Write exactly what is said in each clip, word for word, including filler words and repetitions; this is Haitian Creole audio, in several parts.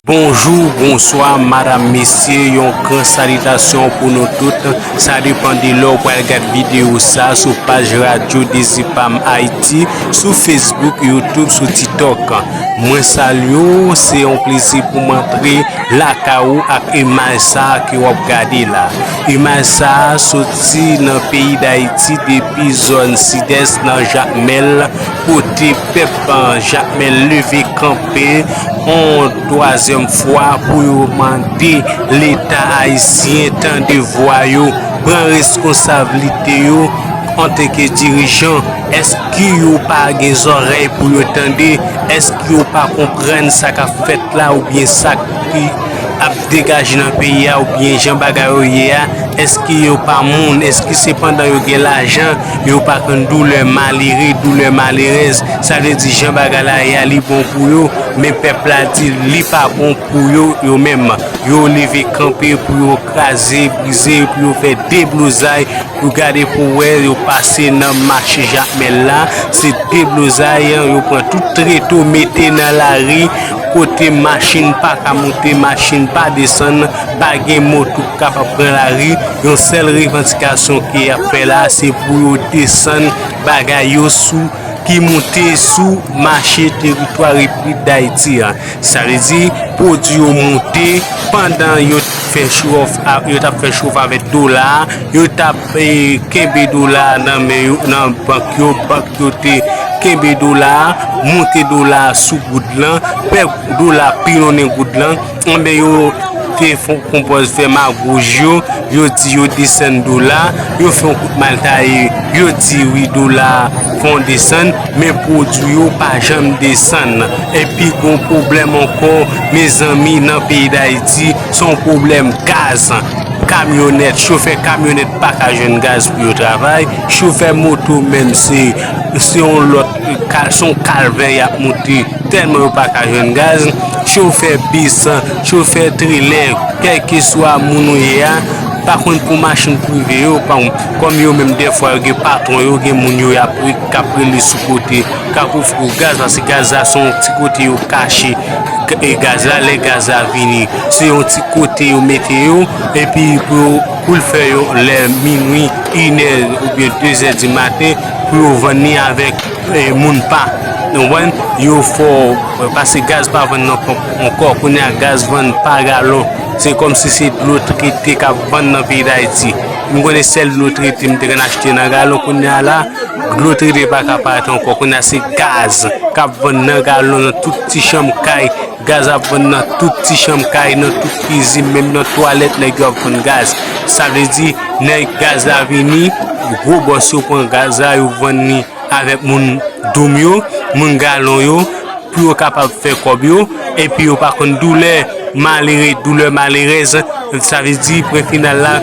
Bonjou, bonswa, madanm, mesye, yon gran salitasyon pou nou tout. Sa depann de lè w pral gad videyo sa sou paj Radyo Dezi Pam Ayiti, sou Facebook, YouTube, sou TikTok. Mwen salye w, se yon plezi pou m antre lakay ou ak imaj sa ke w ap gade la. Imaj sa soti nan peyi Dayiti depi zòn Sidès nan Jakmèl, kote pèp, a, Jakmèl leve kanpe yon twazyèm fwa pou yo mande Leta ayisyen tande vwa yo, pran reskonsablite yo antanke dirijan. Èske yo pa gen zòrèy pou yo tande? Èske yo pa konprann sa k ap fèt la oubyen sa ki ap degaje nan peyi a oubyen jan bagay yo ye a? Èske yo pa moun? Èske se pandan yo gen lajan yo pa konn doulè malere, doulè malerèz? Sa vle di jan bagay la ye a li bon pou yo, men pèp la di li pa bon pou yo, yo menm. Yo leve kanpe pou yo kraze, brize, pou yo fè deblozay. Pou gade pou wè yo pase nan mache Jakmèl la, se deblozay, yo pran tout treto mete nan lari, kote machin pa ka monte, machin pa desann, pa gen moto k kapab pran lari. Yon sèl revandikasyon ke y ap fè la, se pou yo desann bagay yo sou, ki monte sou mache teritwa Repiblik Dayiti a. Sa vle di, pwodui yo monte pandan yo t fè show off a, yo t ap fè show off avèk dola a, yo t ap, eh, kenbe dola a nan men yo, nan bank yo, bank yo te kenbe dola a, monte dola a sou goud lan, fè dola pilonnen goud lan, enben yo te fon konpòz fè magouj yo, yo di yo desann dola, yo fè yon kout maltaye, yo di wi dola fè yon desann, men pwodui yo pa janm desann. Epi gon pwoblèm ankò, mezanmi, nan peyi Dayiti, se yon pwoblèm gaz. Kamyonèt, chofè kamyonèt pa ka jwenn gaz pou yo travay, chofè moto menm se, se yon lòt, ka, se yon kalvè y ap monte. Tèlman yo pa ka jwenn gaz, chofè bis, chofè trelè, kèlkeswa moun ou ye a, pa konn pou machin prive yo, pa, kòm yo menm dèfwa yo gen patwon yo, gen moun yo y ap re-, k ap rele sou kote, k ap ofri yo gaz, paske gaz la se yon ti kote yo kache, e gaz la, lè gaz la vini, se yon ti kote yo mete yo, epi pou yo, pou l fè yo lè minwi, inè oubyen dezè di maten, pou yo vann li avèk eh, moun pa. Nou konprann? Yo fè w, eh, paske gaz pa vann nan ponp ankò. Kounye a, gaz vann pa galon. Se kòmsi se dlo trete k ap vann nan peyi Dayiti. M konnen sèl dlo trete m te konn achte nan galon. Kounye a la, dlo trete pa ka parèt ankò. Kounye a, se gaz k ap vann nan galon nan tout ti chanm kay. Gaz ap vann nan tout ti chanm kay, nan tout kizin, menm nan twalèt, nèg yo ap vann gaz. Sa vle di, nèg gaz la vini, gwo bòs yo pran gaz la, yo vann li avèk moun doum yo, moun galon yo, pou yo kapab fè kòb yo, epi yo pa konn doulè malere, doulè malerèz, sa vle di, pwen final la,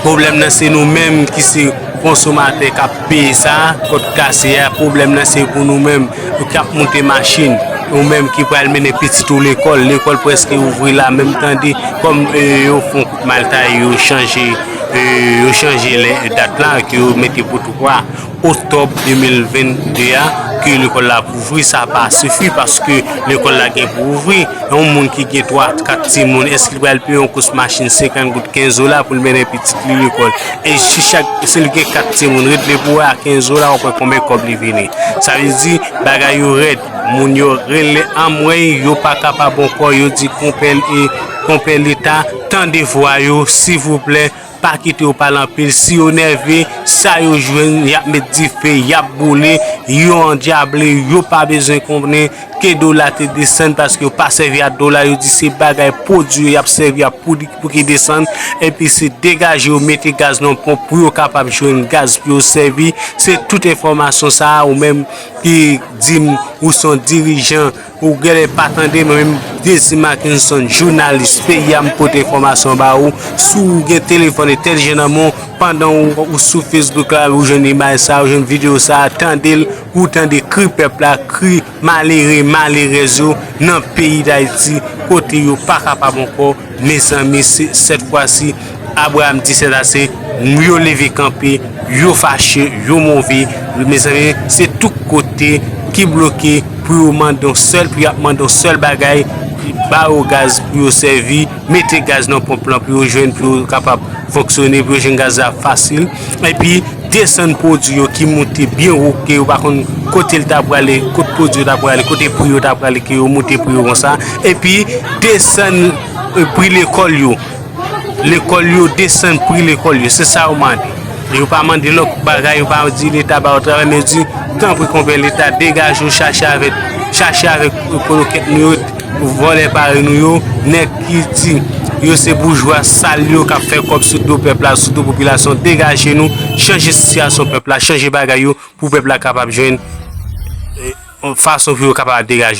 pwoblèm nan se nou menm ki se konsomatè k ap peye sa, kòd kase a, pwoblèm nan se pou nou menm, ou k ap moute machin, ou menm ki pral mennen pitit ou lekòl, lekòl prèske ouvri la, menm tande, kòm, eh, yo fè yon kout maltaye, yo chanje, eh, yo chanje lè, dat la, ke yo mete pou twa oktòb de mil vennde a, ke lekòl la pou ouvri, sa pa sifi, paske lekòl la gen pou ouvri. Yon moun ki gen twa, kat timoun, èske li pral peye yon kous machin senkant goud, kenz dola pou l mennen pitit li lekòl? E si chak, si l gen kat timoun, ret depi w wè a kenz dola, w ap wè konbyen kòb li vini. Sa vle di, bagay yo rèd. Moun yo rele anmwey, yo pa kapab ankò, yo di konpè, e, konpè Leta, tande vwa yo, silvouplè, pa kite yo pale anpil. Si yo nève, sa yo jwenn, y ap met dife, y ap boule, yo andyable, yo pa bezwen konnen ke dola te desann, paske yo pa sèvi ak dola, yo di se bagay pwodui yo y ap sèvi ak pou, pou ki desann, epi se degaje yo mete gaz nan ponp pou yo kapab jwenn gaz pou yo sèvi. Se tout enfòmasyon sa a, ou menm ki di m ou se yon dirijan, ou genlè pa tande, mwen menm, Dezi Mackenson, jounalis peyi a, m pote enfòmasyon ba ou. Si w gen telefòn entèlijan nan men w, pandan w, ou sou Facebook la, ou jwenn imaj sa, ou jwenn videyo sa, tande l, ou tande kri pèp la, kri malere, malerèz yo nan peyi Dayiti, kote yo pa kapab ankò. Mezanmi, se, sèt fwa si, Abraham di sèt ase, yo leve kanpe, yo fache, yo move. Mezanmi, se tout kote ki bloke pou yo mande yon sèl, pou y ap mande yon sèl bagay, ba yo gaz pou yo sèvi, mete gaz nan ponp lan pou yo jwenn, pou yo kapab fonksyone, pou yo jwenn gaz la fasil. Epi desann pwodui yo ki moute byen wo, ke yo pa konn kote l ta prale, kot pwodui yo ta prale, kote pri yo ta prale, ke yo moute pri yo konsa. Epi desann eh, pri lekòl yo. Lekòl yo desann pri lekòl yo, se sa yo mande. Yo pa mande lòt bagay, yo pa di Leta ba yo travay, men yo di, tanpri konpè Leta, degaje w, chache avèk, chache avèk kolokèt nou yo, vòlè parèy nou yo, nèg ki di yo se boujwa sal yo k ap fè kòb sou do pèp la, sou do popilasyon, degaje nou, chanje sitiyasyon pèp la, chanje bagay yo pou pèp la kapab jwenn eh, fason pou yo kapab degaje.